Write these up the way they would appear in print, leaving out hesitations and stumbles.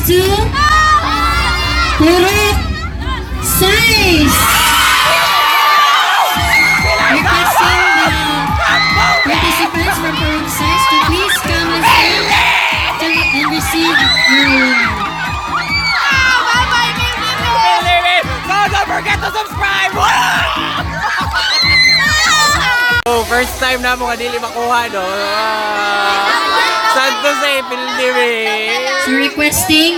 to Purok Sais. Requesting the participants from Purok Sais to please come and stand and receive your award. So don't forget to subscribe! So, first time na mo nga dili makuha, no? Ah, sad to say, pildi mi. So requesting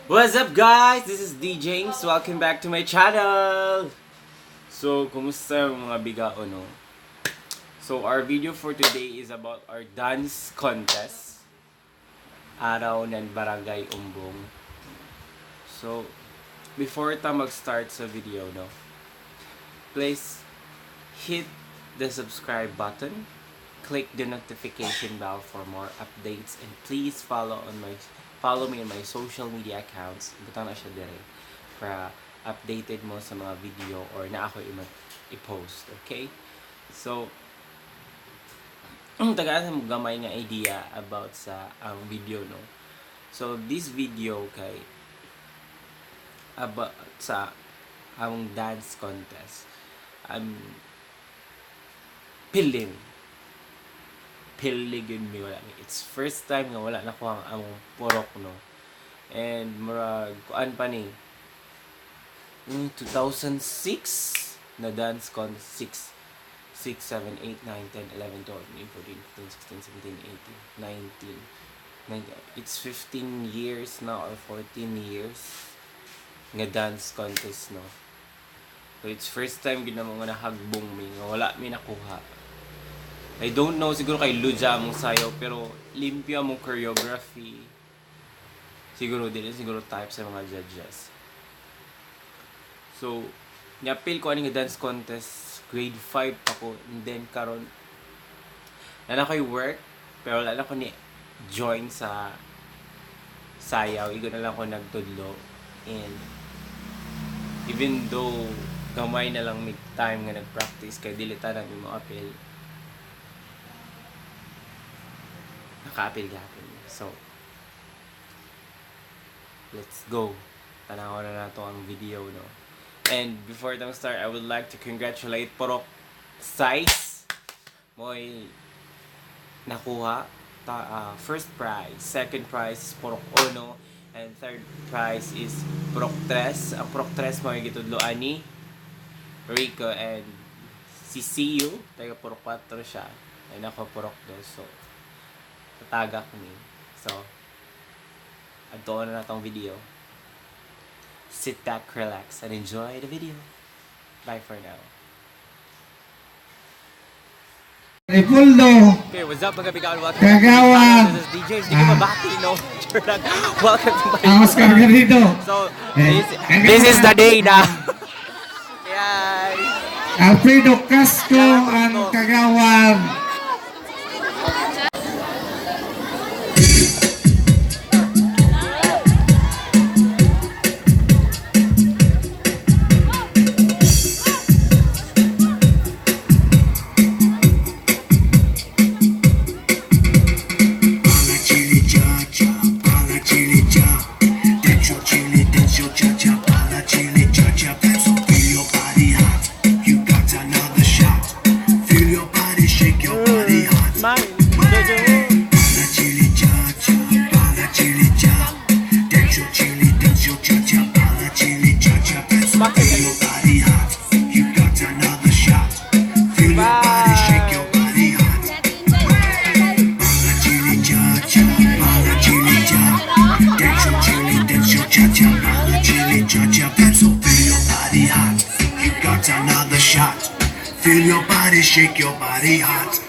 What's up, guys? This is D James. Welcome back to my channel. So, kumusta yung mga bigao, no? So, our video for today is about our dance contest. Araw ng Barangay Umbong. So, before ta mag-start sa video, no? Please hit the subscribe button, click the notification bell for more updates, and please follow me on my social media accounts. Butang na siya dire para updated mo sa mga video or na ako i-post, okay? So, tagaan mo gamay nga idea about sa ang video, no? So, this video kay about sa among dance contest. I'm piling. Pili gyud mi, wala mi. It's first time nga wala nakuha ang among purok, no. And murag kuan pa ni 2006 na dance contest. 6 6, 7, 8, 9, 10, 11, 12, 13, 14, 15, 16, 17, 18, 19, 19. It's 15 years na or 14 years nga dance contest, no. So it's first time gid namo nga nahagbong mi nga wala mi nakuha. I don't know, siguro kay Luja among sayo, pero limpyo among choreography. Siguro dili siguro type sa mga judges. So, niapil ko ani nga dance contest grade 5 pa ko, and then karon na ako'y work pero wala na ko ni join sa sayaw. Igo na lang ko nagtudlo, and even though gamay na lang may time nga nag-practice kay dili tanan mo apil, naka-apil gihapon. So let's go, tanaw na nato ang video, no? And before ta start, I would like to congratulate Purok Sais. Mo'y nakuha ta, first prize. Second prize is Purok Uno and third prize is Purok Tres. Ang Purok Tres mo'y gitudloan ni Rico and si Siu, taga Purok 4 siya. And ako Purok 2. So, tatagak mi. So, adto na natong video. Sit back, relax, and enjoy the video. Bye for now. Ripoldo. Okay, what's up, mga bigaon? Welcome Kagawa. to. This is DJ. Hindi ko mabati, no? Welcome to my Ang Oscar Garrido. So, Eh, this is the day na. Yay! Alfredo Casco ang kagawad. Bala chili cha cha, bala chili cha. Dance your chili, dance your cha cha, bala chili cha cha. So feel your body hot, you got another shot. Feel your body shake, your body hot. Smile! Jojo! Bala chili cha cha, bala chili cha. Dance your chili, dance your cha cha, bala chili cha cha. So feel your body hot, you got another shot. Feel your body shake, your body hot. Bala chili cha cha, bala chili cha. Dance your chili, dance your cha cha, bala chili cha cha. So feel your body hot, you got another shot. Feel your body shake, your body hot.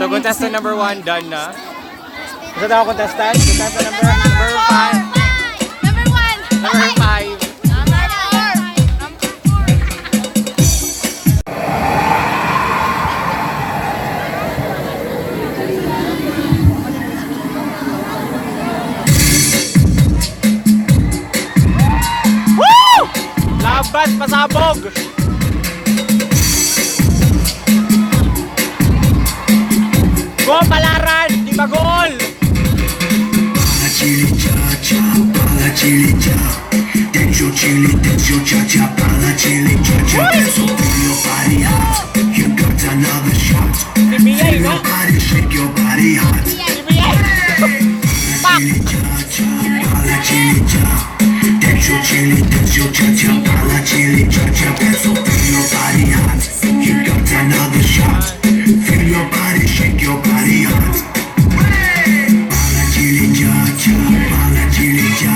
So contestant number 1 done na. Isa daw contestant? Contestant number 5. Number 1. Number 5. Number 4. Number 4. Woo! Laban pasabog! Go Palaran! Di ba goal? Baila chili cha cha, baila chili cha. Dance your chili, dance your cha cha, baila chili cha cha. Dance will feel your body hot. You got another shot. Si Mia, Feel no? your body, shake your body hot. Si Mia! Baila chili cha cha, baila chili cha. Dance your chili, dance your cha cha, baila chili cha cha. Dance will feel your body hot. You got another shot. Feel your body, shake your body hot. Baila chili cha cha, baila chili cha.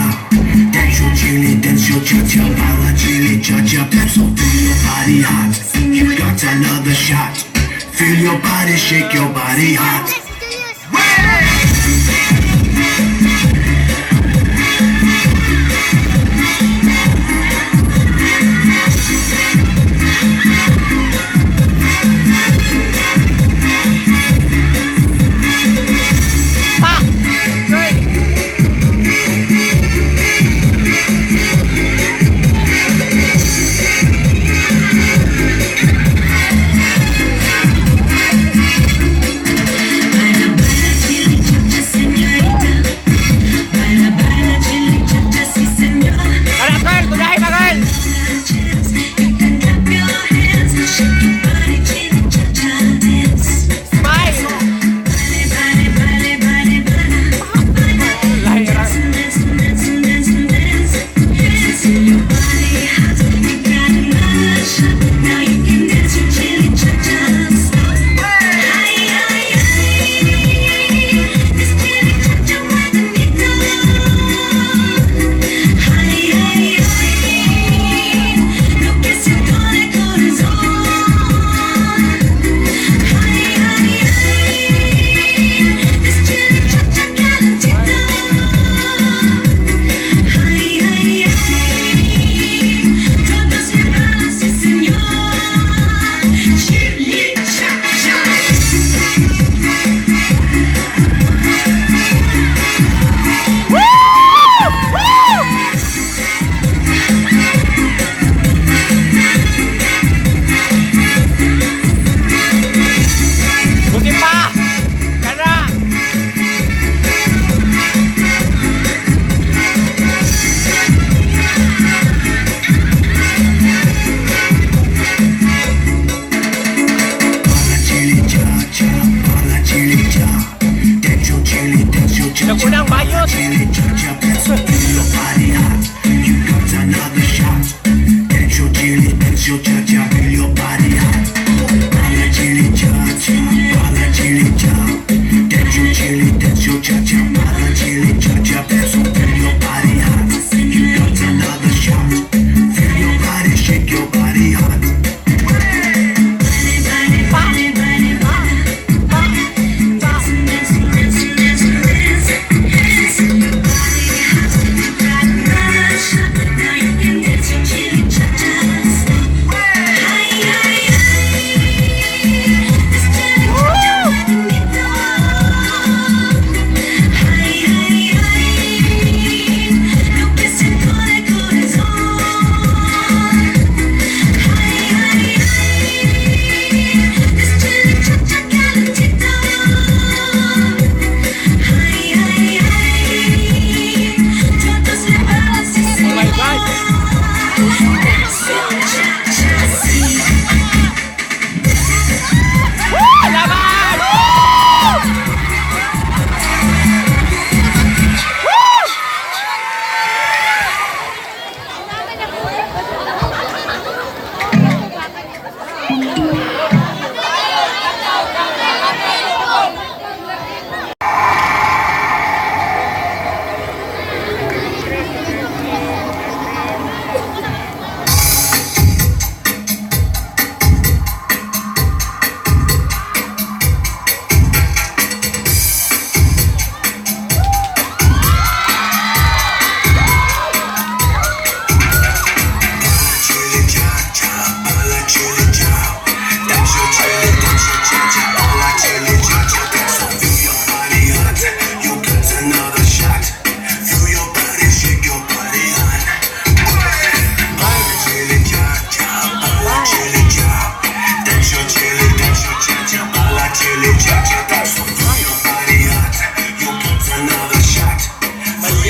Dance your chili, dance your cha cha, baila chili cha cha. Dance will feel your body hot. You got another shot. Feel your body, shake your body hot. Pa! Girl! Baila, baila, chili, cha, cha, señorita. Baila, baila, chili, cha, cha, sí, señor. Tara, girl! Tunahin na, girl! Chance, you can clap your hands, shake your body, chili, cha, cha, dance. Smile! Baile, baile, baile, baile, baila, baila. Dance, dance, dance, dance, dance, dance. Your body hot, you got another shot. Now you can dance your chili, cha, cha, stop. Ay, ay, ay, this chili, cha, cha, bonito. Ay, ay, ay, lo que se con el corazón. Ay, ay, ay, this chili cha cha calentito. Ay, ay, ay, todos me van, sí señor. Chili cha cha. Woo! Woo! Buti pa! Tara! Baila chili cha cha, baila chili cha. Dance your chili, dance your cha cha. Nagunang bayot! Chili cha cha, dance will feel your body hot. You got another shot. Dance your chili, dance your cha cha, feel your body hot. Baila chili cha cha, baila chili cha. Dance your chili, dance your cha cha, baila chili cha cha, dance will feel your body hot. You got another shot. Feel your body, shake your body hot. Baile, baile, baile, baila. Dance, dance, dance, dance, dance, dance. Your body hot, you got another shot. Now you can dance your chili cha cha. Ay,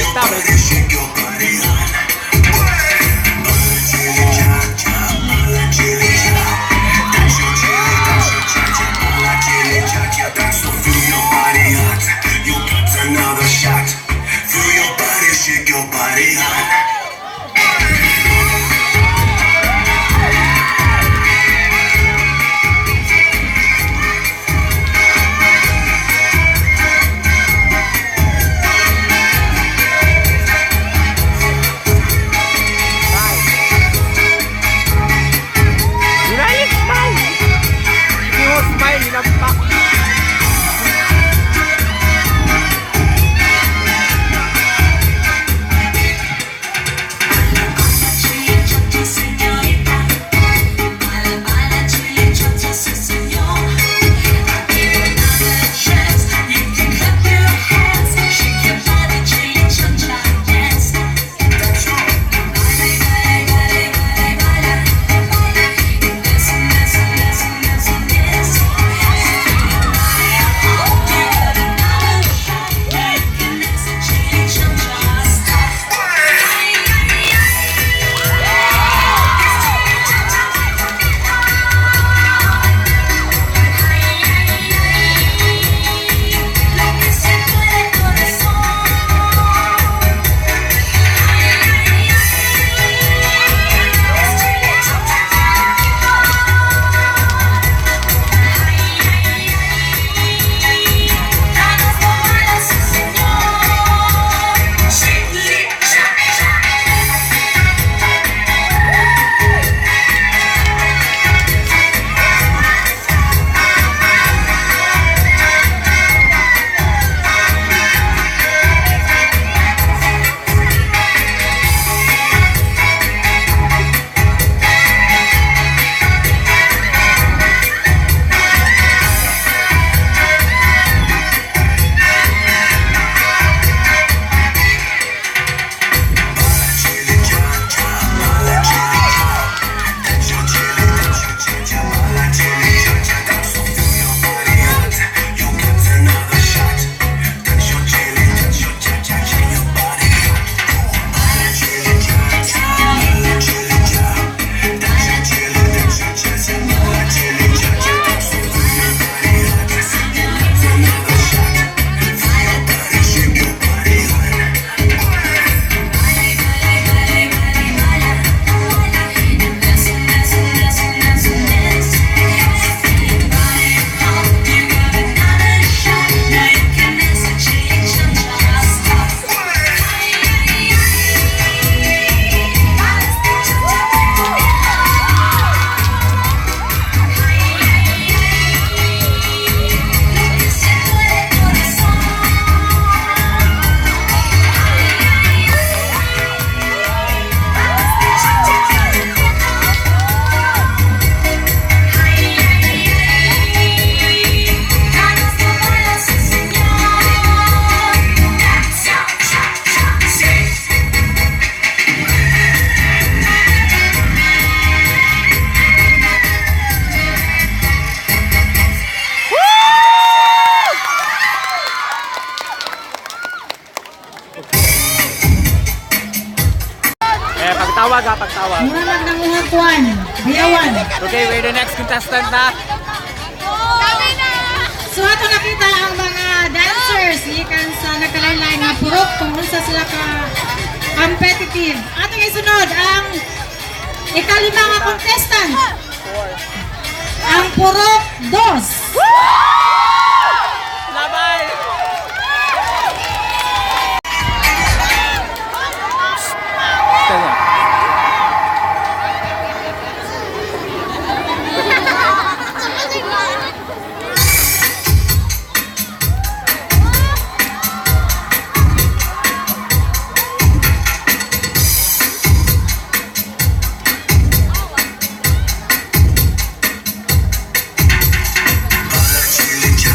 Kita ba? Shake your body hot. Baila chili cha cha, baila chili cha. Dance your chili, dance your cha cha, baila chili cha cha. Dance so feel your body hot. You got another shot. Feel your body, shake your body hot. Smile! Smile! Hindi mo smile, hinampak. Chile, cha cha, señorita. Baila, baila, chile, cha cha, sí, señor. I give you another chance. You can clap your hands, shake your body, chile, cha cha, dance. Baila, baila, baila, baila, baila. Dance, dance, dance, dance, dance. You got another shot. You can dance, chile, cha cha, stop. Ay, ay, ay. Lo que siento en el corazón. Ay, ay, ay. Es chile, cha, cha, cha. Ay, ay, ay. Danos lo malo, sí, señor. Chile, cha, cha. Chili cha cha, baila chili cha. Dance your chili, dance your cha cha, baila chili cha cha. Dance so feel your body hot. You got another shot. Dance your chili, dance your cha cha, shake your body hot. Baila chili cha cha, baila chili cha. Dance your chili, dance your cha cha, baila chili cha cha. Dance so feel your body hot. You got another shot. Feel your body, shake your body hot. Eh, pagtawag ha, pagtawag. Mura mag nanguha kwan. Biyawan. Okay, we're the next contestant na. Kami na! So ato nakita ang mga dancers gikan sa nagkalain-lain nga purok kung unsa sila ka competitive. Atong isunod ang ikalima nga contestant. Ang Purok Dos. Laban! Tama. Chili cha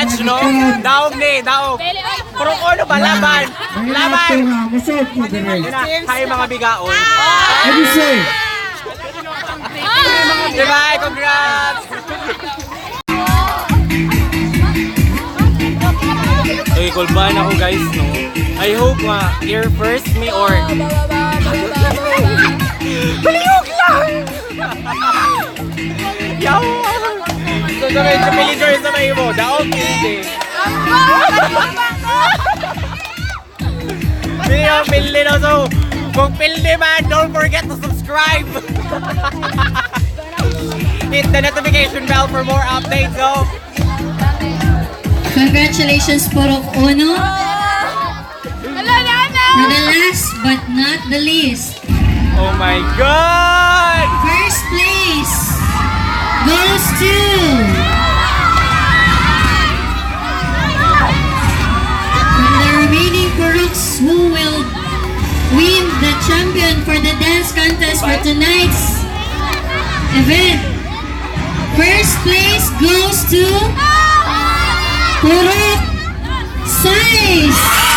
match, no? Daog ni, daog. Purok Uno ba? Laban! Laban! Musod mo dire. Hi, mga bigaon. ABC. Goodbye! Congrats! So, ikulbahan ako, guys, no? I hope nga, ear first me or Palihog lang! Yaw! So, sa pillager sa may mo. Daog, hindi. Hindi ako pildi na. So, kung pildi man, don't forget to subscribe! Hit the notification bell for more updates. So, Congratulations, Purok Uno. For the last but not the least, oh my God! first place goes to from the remaining Puroks who will win the champion for the dance contest for tonight's event. First place goes to Purok Sais.